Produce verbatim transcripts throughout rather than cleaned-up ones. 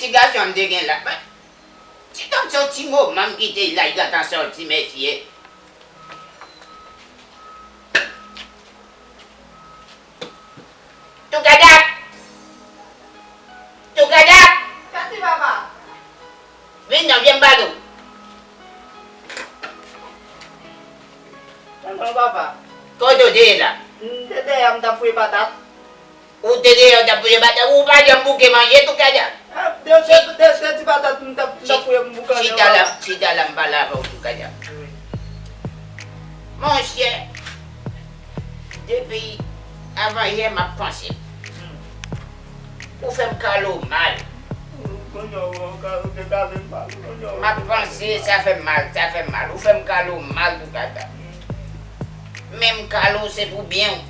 Ti gason m te gen la. Ti gason ti moman m kite la, li gentan sòti, mesye. Toukadak! Toukadak! Sa ti papa? Vin non, vyen m pale w. Tonton papa. Kote w te ye la? M te dèyè, m t ap fouye patat. Ou te dèyè, w t ap fouye patat. Ou pa janm bouke manje, Toukadak. Ah, de, de, de, de ti patat, m t ap, m t ap fouye, m boukannen. Chita la, chita la, m pale avè w, Toukadak. Wi. Monchè, depi avan yè, m ap panse. Hmm. Ou fè m kale w mal. Kounye a, ou ka, ou te kale m mal. Kounye a, m ap panse, sa fè m mal, sa fè m mal. Ou fè m kale w mal, Toukadak. Hmm. Men m kale w, se pou byen w.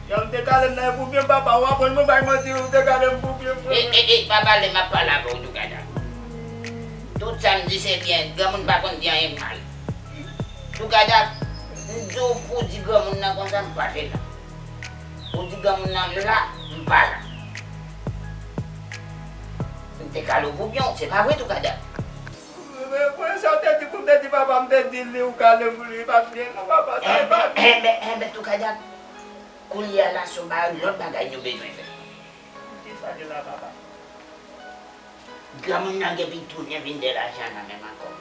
Jan w te kale m nan, e pou byen papa, w aprann mwen bay manti, ou te kale m pou byen, frè. E, e, e, pa pale, m ap pale avè w, Toukadak. Tout sa m di se byen, granmoun pa konn di anyen k mal. Toukadak, m di w pou w di granmoun nan konsa m pa te la. Ou di granmoun nan m la, m pa la. M te kale w pou byen w, se pa vre, Toukadak? Mwen, mwen, sa w te di pou m te di papa, m te di li, ou kale m pou li, li pa t byen non, papa, sa e pa byen. Enben, enben, Toukadak, kounye a la, se yon ba-, lòt bagay nou bezwen fè. Kisa ki la, papa? Granmoun nan gen pou l tounen vin de lajan nan men m ankò.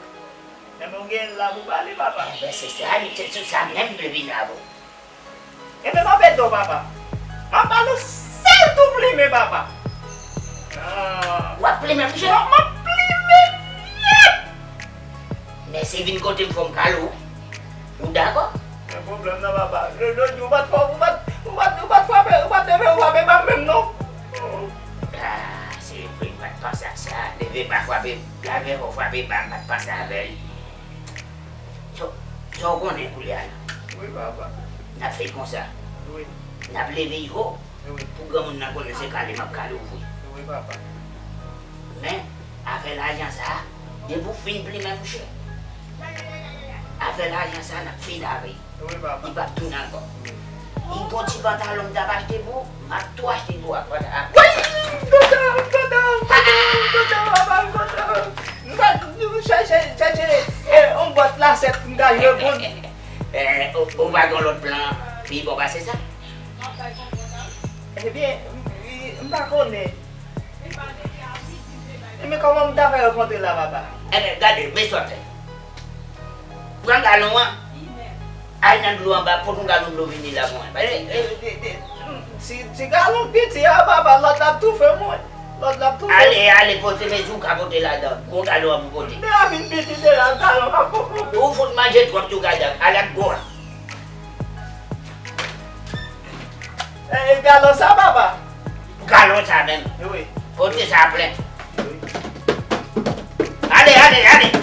Enben, ou gen l la pou pale, papa. Enben, se sa, se sou sa menm m vle vin avè w. Enben, m ap ede w, papa. M ap ba nou sèl tou plimen, papa. Ah. W ap plimen, monchè? M ap plimen nèt. Men si vin kote m fò m kale w, ou dakò? Men pwoblèm nan, papa. Lè, lè, ou pa t fò, ou pa t, ou pa t, ou pa t frape, ou pa t leve, ou frape pa m menm, non. Ah, se vre, m pa t panse a sa. Leve pa frape, lave fò frape pa, m pa t panse avè l. So, sa w konnen koulye a la? Wi, papa. N ap fè l konsa. Wi. N ap leve l wo. Wi. Pou granmoun nan konnen se kale m ap kale w vre. Wi, papa. Men, afè lajan sa a, depi w fin plimen, monchè. Afè lajan sa a, n ap fini avè l. Wi, papa. Li p ap tounen ankò. Wi. Li gon ti pantalon m t ap achte pou ou, m ap tou achte pou ou ak pantalon. Wi! M kontan, m kontan, m kontan, m kontan, papa, m kontan. M pa, m chèche, chèche, eh, yon bòt lasèt m ka jwe pou l. Eh, ou, ou pa gen lòt plan pi bon pase sa? Ebyen, m, m pa konnen. Ebyen, kòman m ta fè rankontre la, papa? Ebyen, gade, mesye, pran galon an, al nan dlo anba, pot yon galon dlo vini la pou mwen. Eh, eh, eh, eh, si, si galon piti a, papa, lòt la ap toufe mwen. Lòt la ap toufe mwen. Ale, ale, pote, mezi w ka pote ladan. Gwo galon an pou pote. Men a vin piti deja, galon an poko. Ou fout manje twòp tou, gade, al ak gwo a. Eh, eh, galon sa, papa? Galon sa menm. Wi. Pote sa plen. Wi. Ale, ale, ale.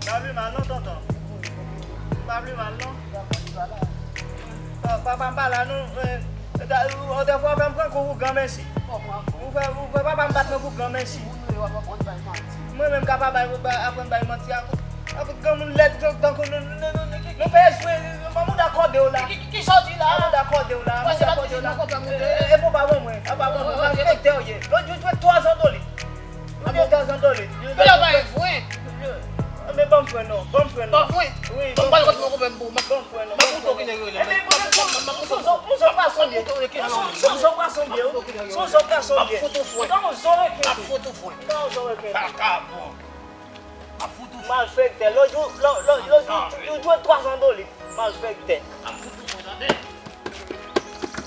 Pa pi mal non, tonton. Pa pi mal non. Pa, papa m pa la non. Eh, eh, da, ou, ou te fè m pran kou pou granmesi. Ou fè, ou fè papa m bat mwen pou granmesi. Mwen menm ka pa bay, bay, aprann bay manti a. Akout granmoun lèd, tankou nou, nou, nou, nou, nou fè espre, mwen mouda kòde w la. Ki, ki, ki sa w di la? Mwen mouda kòde w la, mwen mouda kòde w la. E, e, e pou pa bon mwen, a pa bon mwen, malfektè w ye. Lòt jou, jwe twa zandole. Ou jwe twa zandole. Yo pa vre. Men ban m Frè non, ban m frè non. Ban fwen. Wi, ban m pale kot mwen konpè m pou. Ban fwen non. Ban fwen non. Epi, bon, bon, bon, bon, bon, bon, bon, gason byen. Bon, bon, bon, gason byen. Bon, bon, bon, gason byen. M ap fout ou fwen. M ap fout ou fwen. M ap fout ou fwen. Vakabon. M ap fout ou fwen. Malfektè. Lòt jou, lòt, lòt, lòt jou, ou jwe twa san dola. Malfektè. M ap fout ou fwen, tande.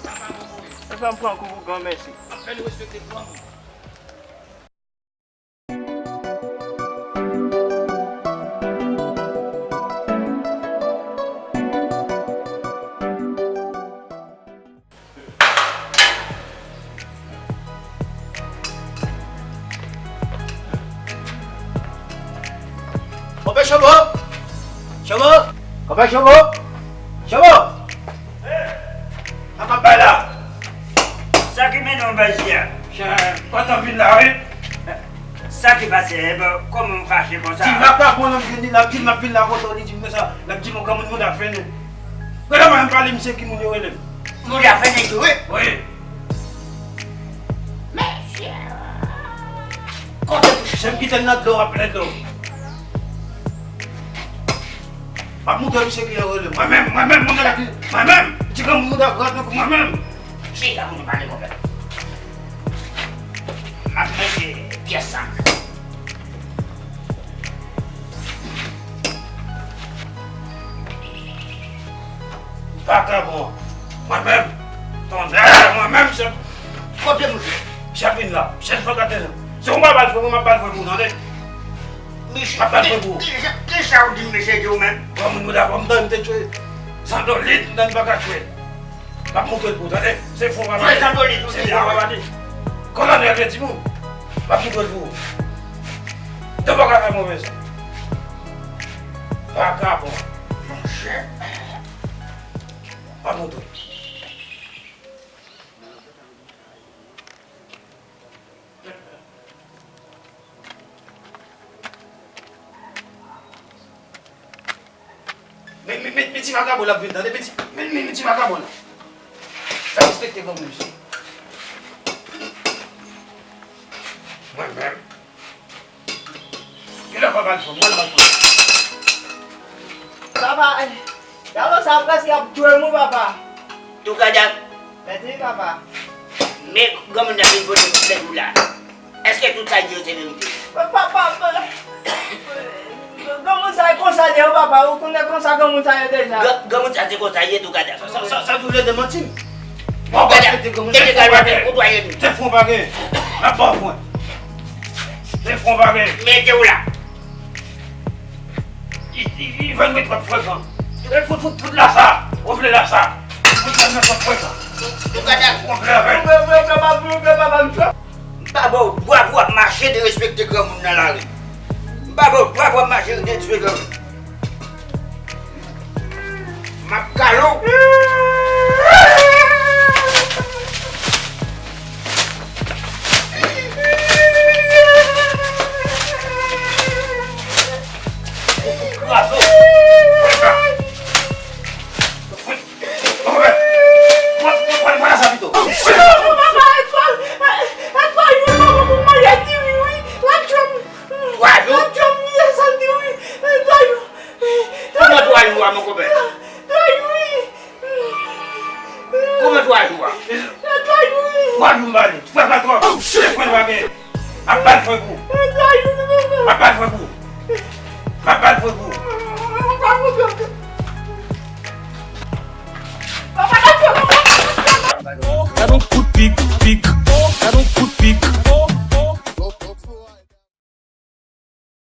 Sa pa bon pou ou. Ou fè m pran kou pou granmèsi. M ap fè nou respekte granmoun. Konpè Chobo! Chobo! Konpè Chobo! Chobo! Sa k ap bay la? Sa ki mennen w bay isi a? Chè, pandan m vin la, wi. Sa ki pase, eh, kòman w fache konsa? Ti vakabon nan vin, li l ap di m ap vin la kote w, li di m konsa, l ap di m yon granmoun mouda fè nèg. Gade mwen, m pale misye ki moun yo rele m. Mouda fè nèg yo, wi? Wi. Mesye. Kote pou chèche m kite l nan dlo, w ap plen dlo. M ap montre misye ki yo rele m. Mwen menm, mwen menm, mwen menm, mwen menm. Ti granmoun mouda gran tankou mwen menm. Chita pou nou pale konpè. M ap mete pyès sa. Vakabon. Mwen menm. Tonnè, mwen menm, chèf. Kote misye? Chèf vin la. Chèf pa gate non. Se ou m ap al fè, ou m ap al fè pou ou, tande? Misye, m ap al fè pou ou. Ki, ki, kisa w di m misye di w menm? Bon, moun mouda, bon, m te, m te tchwe. Zandolit, m pa ka tchwe. M ap montre l pou ou, tande? Se fon pa pale. Se fon pa pale. Kolonèl vle di moun. M ap montre l pou ou. Yo pa ka fè move sa. Vakabon. Monchè. M ap montre l. Men, men, men, men ti vakabon l ap vin, tande, men ti, men, men, men ti vakabon la. Fè respekte granmoun, mesye. Mwen menm. Kilè w pral fè m? Mwen pral fè m. Papa, eh, galo sa prèske ap tchwe m wi, papa. Toukadak. Mèsi, papa. Men granmoun nan vin pote plen ou la. Èske tout sa l di yo se verite? Papa, granmoun sa e konsa l ye wi, papa. Ou konnen konsa granmoun sa ye deja. Gran-, granmoun sa se konsa l ye, Toukadak. Sa, sa, sa tou le de manti. Bon, gade, gade, gade, kote w al kote w ye nou. Te fon pa gen. N ap ba w fon. Te fon pa gen. Mete w la. I, i, i, vennwit w ap frekan. Fout, fout, fout la sa. Ou vle la sa. Fout la sa frekan. Ou vle avè l. M pa ba w dwa pou w ap mache derespekte granmoun nan lari. M pa ba w dwa pou w ap mache derespekte granmoun. M ap galo. Kraze w. Mwen, mwen, mwen, mwen, mwen la sa pito. Papa, etwal, etwal, etwal, wi, papa, pou mwen, la di wi, wi, la djòm. Twa jou? La djòm, wi, sa di wi, etwal. Kòman twa jou a, mon konpè? Twa jou, wi. Kòman twa jou a? Twa jou, wi. Twa jou m ba li. Fè pa twòp. Se fwen pa gen. M ap ba l fwen pou ou. Twa jou, papa. M ap ba l fwen pou ou.